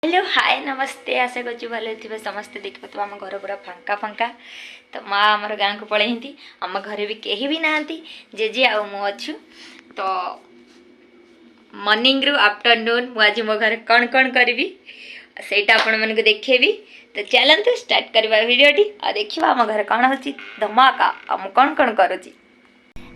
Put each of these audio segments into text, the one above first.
Hello, ହାଏ, ନମସ୍ତେ। ଆଶା କରୁଛି ଭଲରେ ଥିବେ ସମସ୍ତେ। ଦେଖିପାରୁଥିବେ, ଆମ ଘର ପୁରା ଫାଙ୍କା ଫାଙ୍କା। ତ ମା ଆମର ଗାଁକୁ ପଳେଇଛନ୍ତି, ଆମ ଘରେ ବି କେହି ବି ନାହାନ୍ତି, ଜେଜେ ଆଉ ମୁଁ ଅଛୁ। ତ ମର୍ଣ୍ଣିଂରୁ ଆଫ୍ଟରନୁନ୍ ମୁଁ ଆଜି ମୋ ଘରେ କ'ଣ କ'ଣ କରିବି, ସେଇଟା ଆପଣମାନଙ୍କୁ ଦେଖେଇବି। ତ ଚାଲନ୍ତୁ ଷ୍ଟାର୍ଟ କରିବା ଭିଡ଼ିଓଟି ଆଉ ଦେଖିବା ଆମ ଘରେ କ'ଣ ହେଉଛି ଧମାକା ଆଉ ମୁଁ କ'ଣ କ'ଣ କରୁଛି।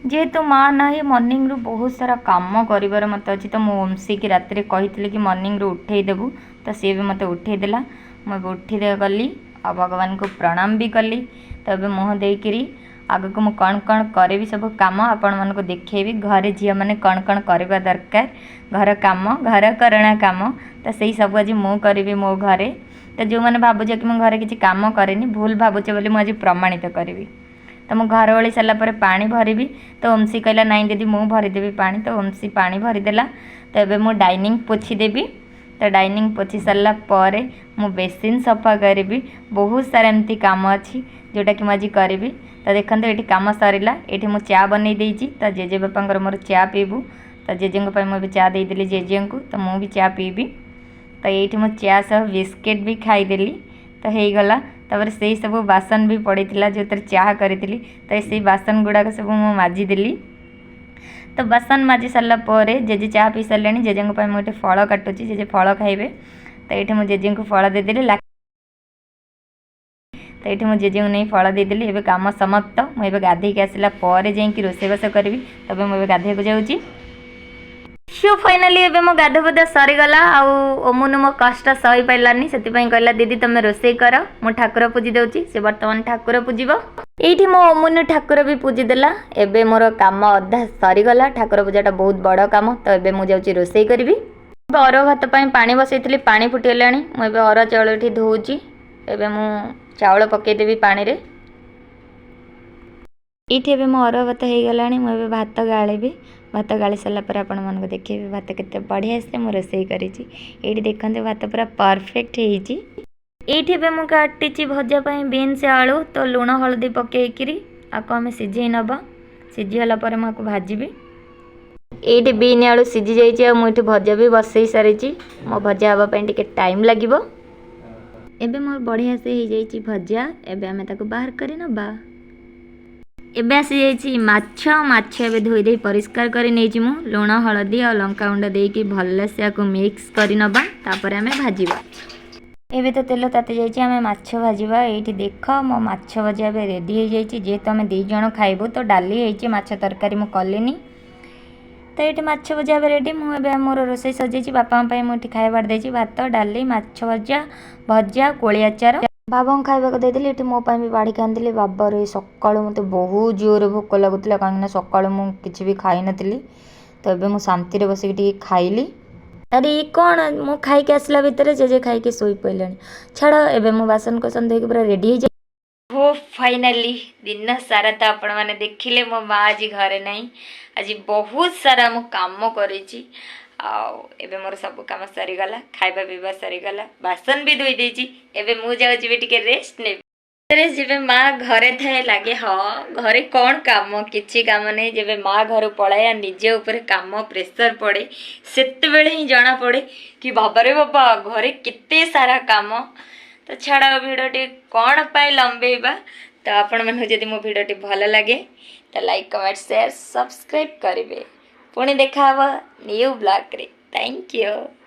ଯେହେତୁ ମା ନାହିଁ, ମର୍ଣ୍ଣିଂରୁ ବହୁତ ସାରା କାମ କରିବାର ମୋତେ ଅଛି। ତ ମୁଁ ଓମସିକି ରାତିରେ କହିଥିଲି କି ମର୍ଣ୍ଣିଂରୁ ଉଠେଇ ଦେବୁ, ତ ସିଏ ବି ମୋତେ ଉଠେଇ ଦେଲା। ମୁଁ ଏବେ ଉଠି ଗଲି ଆଉ ଭଗବାନଙ୍କୁ ପ୍ରଣାମ ବି କଲି। ତ ଏବେ ମୁହଁ ଦେଇକିରି ଆଗକୁ ମୁଁ କ'ଣ କ'ଣ କରିବି, ସବୁ କାମ ଆପଣମାନଙ୍କୁ ଦେଖେଇବି। ଘରେ ଝିଅମାନେ କ'ଣ କ'ଣ କରିବା ଦରକାର, ଘର କାମ, ଘର କରଣା କାମ, ତ ସେଇ ସବୁ ଆଜି ମୁଁ କରିବି ମୋ ଘରେ। ତ ଯେଉଁମାନେ ଭାବୁଛ କି ମୁଁ ଘରେ କିଛି କାମ କରେନି, ଭୁଲ ଭାବୁଛ ବୋଲି ମୁଁ ଆଜି ପ୍ରମାଣିତ କରିବି। ତ ମୁଁ ଘର ଓଳି ସାରିଲା ପରେ ପାଣି ଭରିବି। ତ ଓମସି କହିଲା, "ନାଇଁ ଦିଦି, ମୁଁ ଭରିଦେବି ପାଣି।" ତ ଓମସି ପାଣି ଭରିଦେଲା। ତ ଏବେ ମୁଁ ଡାଇନିଂ ପୋଛିଦେବି। ତ ଡାଇନିଂ ପୋଛି ସାରିଲା ପରେ ମୁଁ ବେସିନ୍ ସଫା କରିବି। ବହୁତ ସାରା ଏମିତି କାମ ଅଛି ଯେଉଁଟାକି ମୁଁ ଆଜି କରିବି। ତ ଦେଖନ୍ତୁ, ଏଇଠି କାମ ସରିଲା। ଏଇଠି ମୁଁ ଚା ବନେଇ ଦେଇଛି। ତ ଜେଜେବାପାଙ୍କର ମୋର ଚା ପିଇବୁ। ତ ଜେଜେଙ୍କ ପାଇଁ ମୁଁ ଏବେ ଚା ଦେଇଦେଲି ଜେଜେଙ୍କୁ, ତ ମୁଁ ବି ଚା ପିଇବି। ତ ଏଇଠି ମୁଁ ଚା ସହ ବିସ୍କିଟ୍ ବି ଖାଇଦେଲି, ତ ହେଇଗଲା। ତାପରେ ସେଇ ସବୁ ବାସନ ବି ପଡ଼ିଥିଲା ଯେଉଁଥିରେ ଚାହା କରିଥିଲି, ତ ସେଇ ବାସନ ଗୁଡ଼ାକ ସବୁ ମୁଁ ମାଜିଦେଲି। ତ ବାସନ ମାଜି ସାରିଲା ପରେ ଜେଜେ ଚା ପିଇ ସାରିଲେଣି। ଜେଜେଙ୍କ ପାଇଁ ମୁଁ ଏଠି ଫଳ କାଟୁଛି, ଜେଜେ ଫଳ ଖାଇବେ। ତ ଏଇଠି ମୁଁ ଜେଜେଙ୍କୁ ଫଳ ଦେଇଦେଲି। ତ ଏଇଠି ମୁଁ ଜେଜେଙ୍କୁ ନେଇ ଫଳ ଦେଇଦେଲି। ଏବେ କାମ ସମାପ୍ତ। ମୁଁ ଏବେ ଗାଧେଇକି ଆସିଲା ପରେ ଯାଇକି ରୋଷେଇବାସ କରିବି। ତବେ ମୁଁ ଏବେ ଗାଧେଇବାକୁ ଯାଉଛି। ସୋ ଫାଇନାଲି ଏବେ ମୋ ଗାଧୁଆ ପାଧୁଆ ସରିଗଲା ଆଉ ଓମୁନୁ ମୋ କଷ୍ଟ ସହିପାରିଲାନି, ସେଥିପାଇଁ କହିଲା, "ଦିଦି, ତମେ ରୋଷେଇ କର, ମୁଁ ଠାକୁର ପୂଜି ଦେଉଛି।" ସେ ବର୍ତ୍ତମାନ ଠାକୁର ପୂଜିବ। ଏଇଠି ମୋ ଓମୁନୁ ଠାକୁର ବି ପୂଜି ଦେଲା। ଏବେ ମୋର କାମ ଅଧା ସରିଗଲା। ଠାକୁର ପୂଜାଟା ବହୁତ ବଡ଼ କାମ। ତ ଏବେ ମୁଁ ଯାଉଛି ରୋଷେଇ କରିବି। ଏବେ ଅରୁଆ ଭାତ ପାଇଁ ପାଣି ବସେଇଥିଲି, ପାଣି ଫୁଟିଗଲାଣି। ମୁଁ ଏବେ ଅରୁଆ ଚାଉଳ ଏଠି ଧୋଉଛି। ଏବେ ମୁଁ ଚାଉଳ ପକାଇଦେବି ପାଣିରେ। ଏଇଠି ଏବେ ମୋ ଅରୁଆ ଭାତ ହେଇଗଲାଣି। ମୁଁ ଏବେ ଭାତ ଗାଳିବି। ଭାତ ଗାଳି ସାରିଲା ପରେ ଆପଣମାନଙ୍କୁ ଦେଖେଇବି ଭାତ କେତେ ବଢ଼ିଆ ସେ ମୁଁ ରୋଷେଇ କରିଛି। ଏଇଠି ଦେଖନ୍ତୁ, ଭାତ ପୁରା ପରଫେକ୍ଟ ହେଇଛି। ଏଇଠି ଏବେ ମୁଁ କାଟିଛି ଭଜା ପାଇଁ ବିନ୍ସ, ଆଳୁ। ତ ଲୁଣ ହଳଦୀ ପକେଇକିରି ଆକୁ ଆମେ ସିଝେଇ ନେବା। ସିଝିଗଲା ପରେ ମୁଁ ଆକୁ ଭାଜିବି। ଏଇଠି ବିନ୍ ଆଳୁ ସିଝି ଯାଇଛି ଆଉ ମୁଁ ଏଠି ଭଜା ବି ବସେଇ ସାରିଛି। ମୋ ଭଜା ହେବା ପାଇଁ ଟିକେ ଟାଇମ୍ ଲାଗିବ। ଏବେ ମୋର ବଢ଼ିଆ ସେ ହେଇଯାଇଛି ଭଜା। ଏବେ ଆମେ ତାକୁ ବାହାର କରି ନେବା। ଏବେ ଆସିଯାଇଛି ମାଛ। ମାଛ ଏବେ ଧୋଇ ଦେଇ ପରିଷ୍କାର କରି ନେଇଛି ମୁଁ। ଲୁଣ, ହଳଦୀ ଆଉ ଲଙ୍କାଗୁଣ୍ଡ ଦେଇକି ଭଲସେ ଆକୁ ମିକ୍ସ କରି ନେବା, ତାପରେ ଆମେ ଭାଜିବା। ଏବେ ତ ତେଲ ତାତି ଯାଇଛି, ଆମେ ମାଛ ଭାଜିବା। ଏଇଠି ଦେଖ, ମୋ ମାଛ ଭଜା ଏବେ ରେଡ଼ି ହେଇଯାଇଛି। ଯେହେତୁ ଆମେ ଦୁଇ ଜଣ ଖାଇବୁ, ତ ଡାଲି ହେଇଛି, ମାଛ ତରକାରୀ ମୁଁ କଲିନି। ତ ଏଇଠି ମାଛ ଭଜା ଏବେ ରେଡ଼ି। ମୁଁ ଏବେ ମୋର ରୋଷେଇ ସରିଯାଇଛି। ବାପାଙ୍କ ପାଇଁ ମୁଁ ଏଠି ଖାଇବା ଦେଇଛି, ଭାତ, ଡାଲି, ମାଛ ଭଜା, ଭଜା, କୋଳି ଆଚାର। ବାବାଙ୍କୁ ଖାଇବାକୁ ଦେଇଦେଲି। ଏଠି ମୋ ପାଇଁ ବି ବାଢ଼ିକି ଆଣିଥିଲି। ବାବାରେ, ସକାଳୁ ମୋତେ ବହୁତ ଜୋରରେ ଭୋକ ଲାଗୁଥିଲା, କାହିଁକିନା ସକାଳୁ ମୁଁ କିଛି ବି ଖାଇନଥିଲି। ତ ଏବେ ମୁଁ ଶାନ୍ତିରେ ବସିକି ଟିକେ ଖାଇଲି। ଆରେ, ଇଏ କ'ଣ? ମୁଁ ଖାଇକି ଆସିଲା ଭିତରେ ଜେଜେ ଖାଇକି ଶୋଇ ପଡ଼ିଲେଣି। ଛାଡ଼, ଏବେ ମୁଁ ବାସନ କୁସନ ଧୋଇକି ପୁରା ରେଡ଼ି ହେଇଯାଇ। ହୋ, ଫାଇନାଲି ଦିନ ସାରା ତ ଆପଣମାନେ ଦେଖିଲେ, ମୋ ମା ଆଜି ଘରେ ନାହିଁ। ଆଜି ବହୁତ ସାରା ମୁଁ କାମ କରିଛି ଆଉ ଏବେ ମୋର ସବୁ କାମ ସରିଗଲା, ଖାଇବା ପିଇବା ସରିଗଲା, ବାସନ ବି ଧୋଇ ଦେଇଛି। ଏବେ ମୁଁ ଯାଉଛି ବି ଟିକେ ରେଷ୍ଟ ନେବି। ଯେବେ ମା ଘରେ ଥାଏ, ଲାଗେ ହଁ, ଘରେ କ'ଣ କାମ, କିଛି କାମ ନାହିଁ। ଯେବେ ମା ଘରୁ ପଳାଏ ଆଉ ନିଜ ଉପରେ କାମ ପ୍ରେସର ପଡ଼େ, ସେତେବେଳେ ହିଁ ଜଣା ପଡ଼େ କି ବାବାରେ ବାବା, ଘରେ କେତେ ସାରା କାମ। ତ ଛାଡ଼, ଭିଡ଼ିଓଟି କ'ଣ ପାଇଁ ଲମ୍ବେଇବା? ତ ଆପଣମାନଙ୍କୁ ଯଦି ମୋ ଭିଡ଼ିଓଟି ଭଲ ଲାଗେ, ତ ଲାଇକ୍, କମେଣ୍ଟ, ସେୟାର, ସବସ୍କ୍ରାଇବ୍ କରିବେ। ପୁଣି ଦେଖା ହେବ ନ୍ୟୁ ବ୍ଲଗ୍ରେ। Thank you.